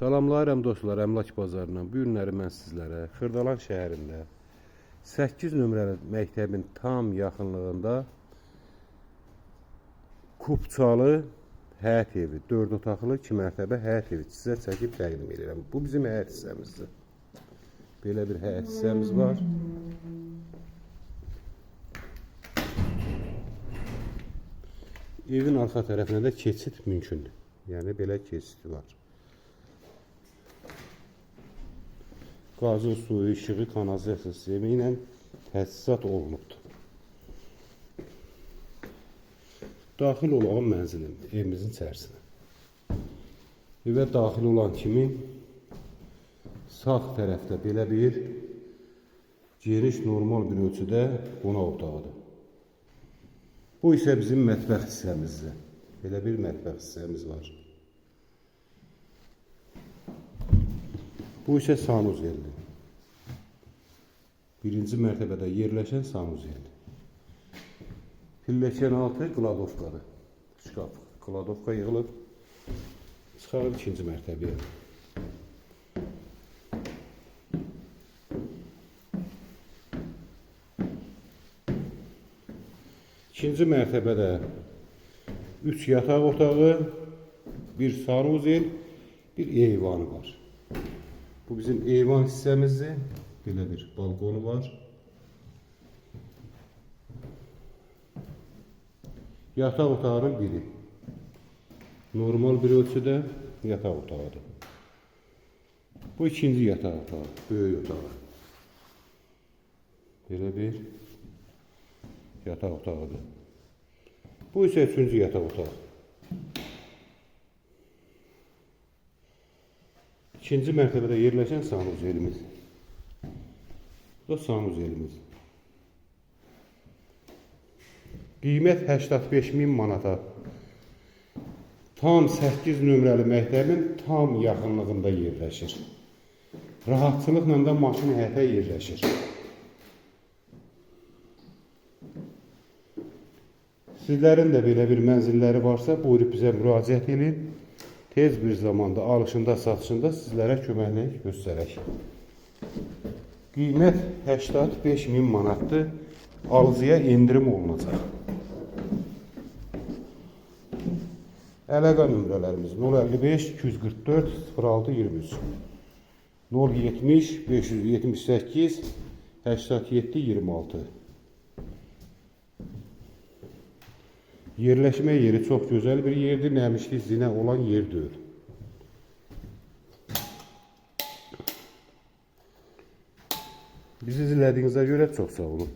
Salamlayıram dostlar Əmlak Bazarından. Bu günləri mən sizlərə Xırdalan şəhərində 8 nömrəli məktəbin tam yaxınlığında Kupçalı həyət evi, 4 otaqlı 2 mərtəbə həyət evi sizə çəkib təqdim edirəm. Bu bizim həyət hissəmizdir. Belə bir həyət hissəmiz var. Evin arxa tərəfinə də keçid mümkündür. Yəni belə keçidi var. Qazın suyu, işığı, kanalizasiya sistemi ilə təchizat olunubdur. Daxil olağın mənzilin, evimizin içərisinə. Evə daxil olan kimi sağ tərəfdə belə bir geniş, normal bir ölçüdə qonaq otağıdır. Bu isə bizim mətbəx hissəmizdir. Belə bir mətbəx hissəmiz var. Bu isə sanuzeldir. Birinci mərtəbədə yerləşən sanuzeldir. Pilləkən altı qladovkadır. Şkaf, qladovka yığılıb. Çıxarıb ikinci mərtəbəyə. İkinci mərtəbədə 3 yataq otağı, bir sanuzel, bir eyvanı var. Bu bizim eyvan hissəmizdir. Belə bir balkonu var. Yataq otağının biri. Normal bir ölçüdə yataq otağıdır. Bu ikinci yataq otağı, böyük otağı. Belə bir yataq otağıdır. Bu isə üçüncü yataq otağı. İkinci mərtəbədə yerləşən sanuzelimiz. Bu da sanuzelimiz. Qiymət 85 min manata. Tam 8 nömrəli məktəbin tam yaxınlığında yerləşir. Rahatçılıqla da maşın həyətə yerləşir. Sizlərin də belə bir mənzilləri varsa, buyurub bizə müraciət edin. Tez bir zamanda alışında, satışında sizlərə köməklik göstərək. Qiymət 85 min manatdır. Alıcıya endirim olunacaq. Əlaqə nömrələrimiz 055 244 06 23, 070 578 87 26. Yerləşmə yeri çox gözəl bir yerdir. Nəmişlik zinə olan yer deyil. Bizi izlədiyinizə görə çox sağ olun.